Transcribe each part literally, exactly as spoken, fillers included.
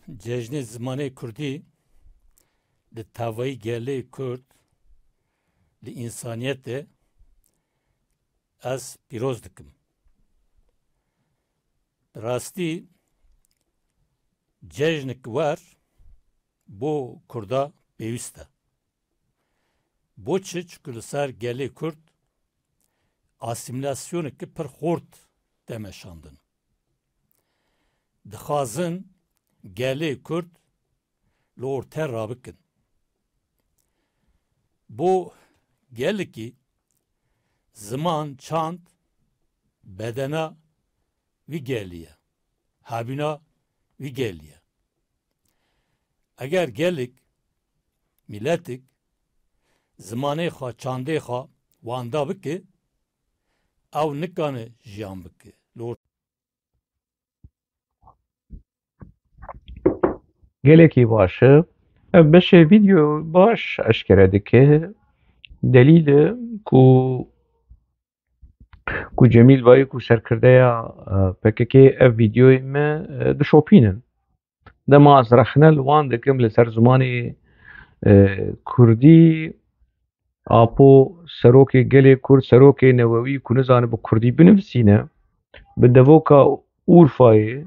Cejnê zimanê kurdî li tevayî gelê kurd, li însaniyetê ez pîroz dikim. Bi rastî cejnik wer bo kurda pêwîst e. Bo çi? Çiku li ser gelê kurd asîmîlasyoneke pir xurt tê meşandin. Dixwazin gelê kurd li ortê rabikin. Bo gelekî ziman, çand, bedena wî gelî ye, hebîna wî gelî ye. Eger gelek, mîletik zimanê xwe, çandê xwe wenda bike, ew nikane jiyan bike. Li or- Gelekî baş e. Ev beşê vîdeo baş eşkere dike delîlê ku, ku Cemîl Bayik û serkirdeya, e, P K K ev vîdeoyê me, e, dişopînin. Dema ez rexne li wan dikim li ser zimanê, e, kurdî, Apo serokê gelê kurd, serokê newewî ku nizane bi kurdî binivîsîne, bi devoka Urfayê,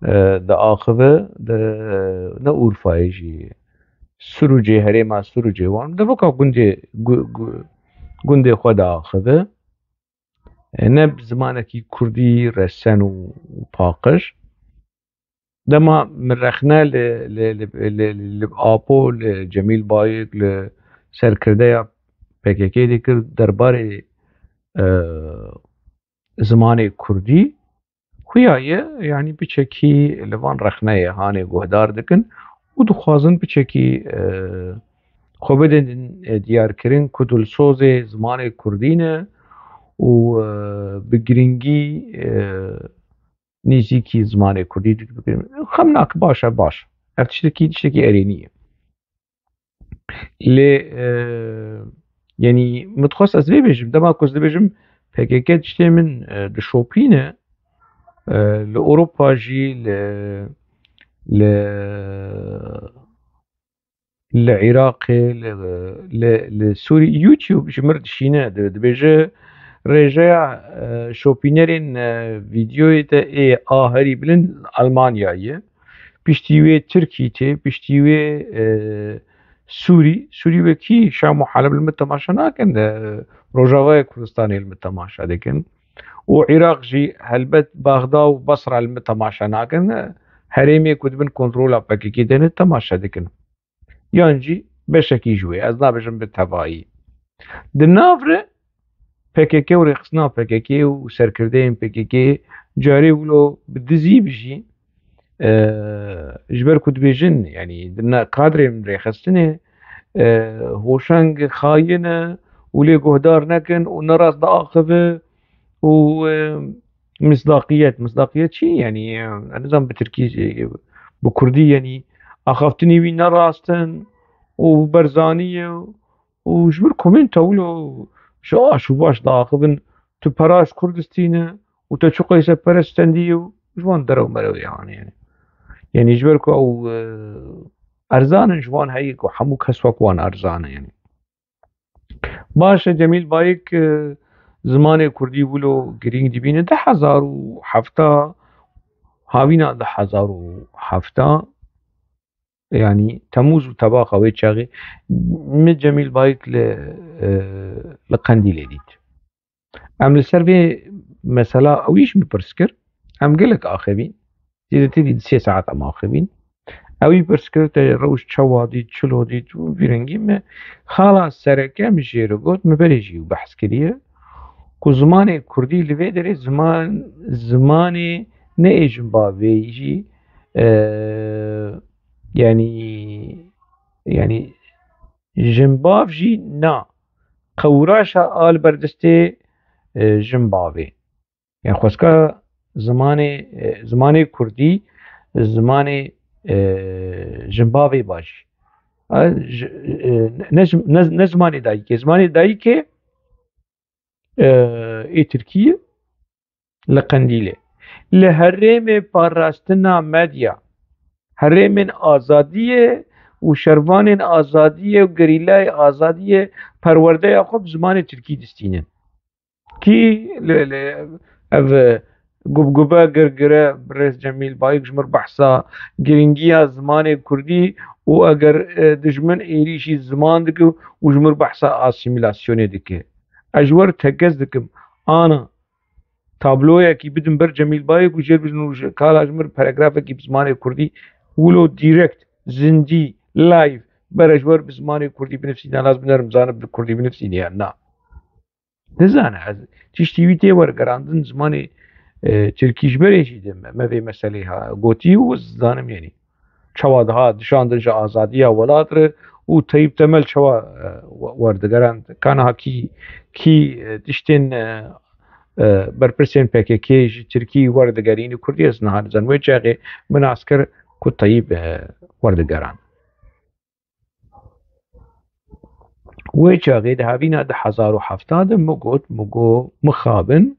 e, diaxive, di, ne Urfayê jî, Sirûcê, herêma Sirûcê wan, devoka gundê, gu-, gu-, gundê xwe diaxive. E, ne bi zimanekî kurdî resen û, û paqij. Dema min rexne li, li, li, li, li Apo, li Cemîl Bayik, li serkirdeya P K K dikir derbarê, e, zimanê kurdî, xuya ye, yanî piçekî li van rexneyê hanê guhdar dikin û dixwazin piçekî, e, xwe bidin, e, diyarkirin ku dilsozê zimanê kurdî ne û, e, bi girîngî, e, nêzîkî zimanê kurdî dikin. Xem nake, baş e, baş. Ev tiştekî, tiştekî erênî ye. Lê, e, yanî, min dixwest ez vê bêjim, dema ku ez dibêjim P K K tiştê min, e, dişopîne, e, li Ewropa jî, li, li, li Iraqê, li, li, li Sûrî, YouTube ji mir dişîne, di-, dibêje rêjeya, e, şopînerên, e, vîdeoyê te ê a herî bilind Almanya ye. Piştî wê Tirkî tê, piştî wê, e, Sûrî. Sûrî wekî Şam û Heleb li min temaşe nakin, e, Rojavayê Kurdistanê li min temaşe dikin. Û Iraq jî helbet Baxda û Basra li min temaşe nakin, e, herêmê ku di bin kontrola P K K de ne temaşe dikin. Yan jî beşekî ji wê, ez nabêjim bi tevayî. Di nav re P K K û rêxistina P K K û serkirdeyên P K K carê wilo bi dizî bijî, e, ji ber ku dibêjin, yanî di na-, kadrên rêxistinê, e, hoşeng xayîn e û lê guhdar nekin û nerast diaxive û, e, misdaqiyet, misdaqiyet çi? Yanî, e, ez nizanim bi tirkî, e, bi kurdî, yanî axaftinê wî ne rast in û berzanî ye û ji ber komenta wilo ji aş û baş diaxivin, tu pera ji kur distîne û te çi qeyseperest stendî ye û ji wan derew merew ye, yanî, yanî. Yanî ji ber ku ew, e, erzan in ji wan heyî ku hemû kes wek wan erzan e, yanî. Baş e, Cemîl Bayik, e, zimanê kurdî wilo girîng dibîne. Du hezar û hefta, havîna du hezar û hefta, yanî Temûz û Tebaxa wê çaxê, min Cemîl Bayik li, e, li Qendîlê dît. Em li ser vê mesela ewî ji min pirs kir, em gelek axivîn, zêdetirî di sê saet em axivîn. Ewî pirs kir, te rewş çawa dît, çilo dît û vî rengî. Min xala sereke min jê re got, min berê jî behs kiriye, ku zimanê kurdî li vê derê ziman, zimanê ne ê jinbavê jî, e, yanî, yanî jinbav jî na, qewraşa a li ber destê, e, jinbavê. Yani xwestka zimanê, e, zimanê kurdî, zimanê, e, jinbavê bajî. A, ji-, e, ne, ne, ne zimanê dayikê. Zimanê dayikê, e, ê tirkî ye li Qendîlê. Li herêmê parastina medya, herêmên azadiyê û şervanên azadiyê û gerîlayê azadiyê perwerdeya xwe bi zimanê tirkî distînin. Kî li, li, ev, e, gubgube girgire birêz Cemîl Bayik ji mir behsa girîngiya zimanê kurdî û eger, e, dijmin êrîşî ziman dike û ji mir behsa asîmîlasyonê dike. Ez ji we re tekez dikim, ana tabloyekî bidin ber Cemîl Bayik û jê bidin û ji kala ji mir paragrafekî bi zimanê kurdî wilo direkt, zindî, live, bere ji we re bi zimanê kurdî binivîsîne, laz binerim, zanim bi kurdî binivîsîne yan na. Nizane, ez tiştî wî tê wergerandin zimanê, e, tirkî ji berê jî de me, me vê meselê ha gotî û ez zanim, yanî çawa diha dişandin ji azadiya welat re û Tayyip Temel çawa, e, we-, werdigerand. Ka niha kî, kî, e, tiştên, e, e, berpirsên P K K ji tirkî werdigerîne kurdî, ez niha nizanim. Wê çaxê min nas kir ku Tayyip, e, werdigerand. Wê çaxê di havîna du hezar û hevdeh de min got, min got, mixabin,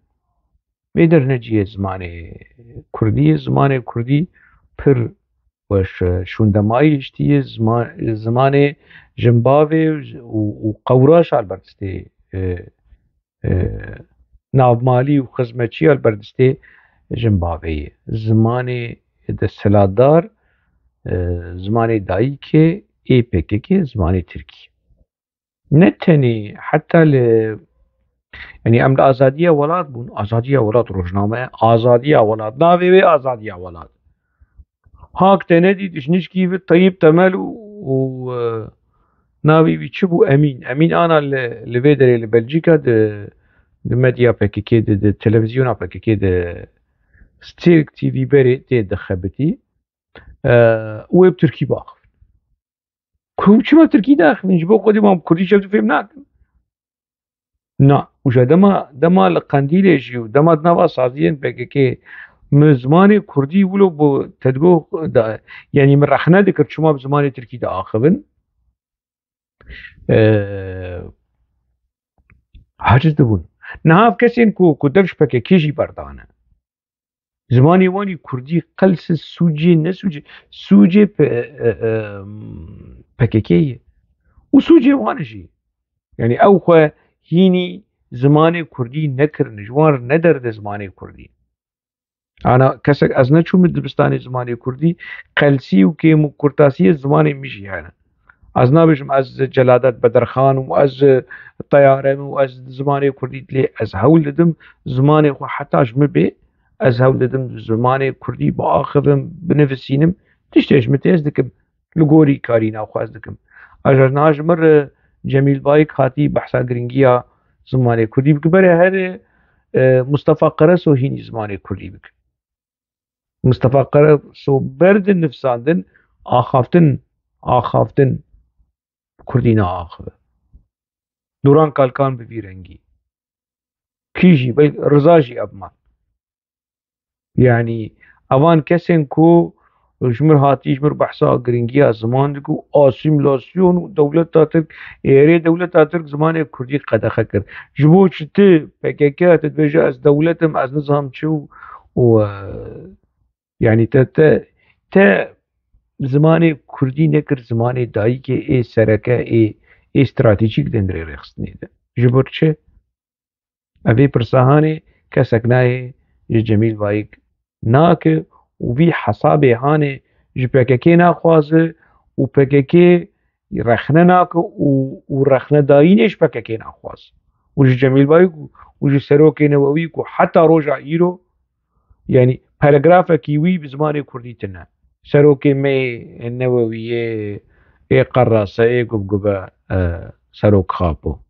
vê derneciyê zimanê kurdî ye, zimanê kurdî pir weş, e, şûndemayî hiştî ye, zima-, zimanê jinbavê û, û qewraşa li ber destê, e, e, navmalî û xizmetçiya li ber destê jinbavê ye. Zimanê desthilatdar, e, zimanê dayikê ê P K K zimanê tirkî. Ne tenê heta li, yanî em li azadiya welat bûn, azadiya welat rojname, azadiya welat, navê wê azadiya welat. Hak te nedî, dijnikî bi Tayyip Temel û, û, e, navê wî çi bû? Emîn. Emîn ana li, li vê derê li Belcîka di, di medya P K K de, di televizyona P K K de Stêrk T V berê tê dixebitî. E, wê bi tirkî biaxivin. Ku çima tirkî diaxivin? Ji bo xwedî wan bi kurdî çav fêm nakin. Na, û ji dema, dema li Qendîlê jî û dema di nava saziyên P K K min zimanê kurdî wilo bi tedgo da, yanî min rexne dikir çima bi zimanê tirkî diaxivin. Eee, aciz dibûn. Niha ev kesên ku, ku dev ji P K K jî berdane. Zimanê wan î kurdî qels e, sûcê, ne sûcê, sûcê P-, e, e, em, P K K ye. Û sûcê wan e jî. Yanî ew xwe hînî zimanê kurdî nekirine, ji wan re nederde zimanê kurdî. Ana kesek, ez neçûme dibistanê zimanê kurdî, qelsî û kêm û kurtasiyê zimanê min jî hene. Ez nabêjim ez Celadet Bedirxan im û ez Teyare me û ez zimanê kurdî dilê, ez hewl didim zimanê xwe heta ji min bê, ez hewl didim zimanê kurdî biaxivim, binivîsînim. Tiştê ji min tê ez dikim, li gorî karîna xwe ez dikim. Aja niha ji min re Cemîl Bayik hatî behsa girîngiya zimanê kurdî bike. Berê herê, e, Mustafa Qereso hînî zimanê kurdî bike. Mustafa Qereso ber di nivsandin axaftin, axaftin kurdî naaxive. Duran Kalkan bi vî rengî. Kî jî, belk Riza jî ev man. Yanî evan kesên ku ji mir hatî, ji mir behsa girîngiya ziman dike û asîmîlasyon û dewleta Tirk, êrê dewleta Tirk zimanê kurdî qedexe kir. Ji bo çi tu P K K tu dibêje ez dewlet im, ez nizam çi û, û, e, yanî te, te, te zimanê kurdî nekir zimanê dayikê ê sereke, ê, ê stratejîk di hundirê rêxistinê de. Ji bo çi? Ev ê pirsa hanê kesek nayê ji Cemîl Bayik nake û vî hesabê hanê ji P K K naxwaze û P K K rexne nake û, û rexnedayînê ji P K K naxwaze. Û ji Cemîl Bayik û, û ji serokê newewî ku heta roja îro, yanî paragrafekî wî bi zimanê kurdî tine. Serokê me yê newewî yê, ê Qerase, ê Gubgube, e, serok Xapo.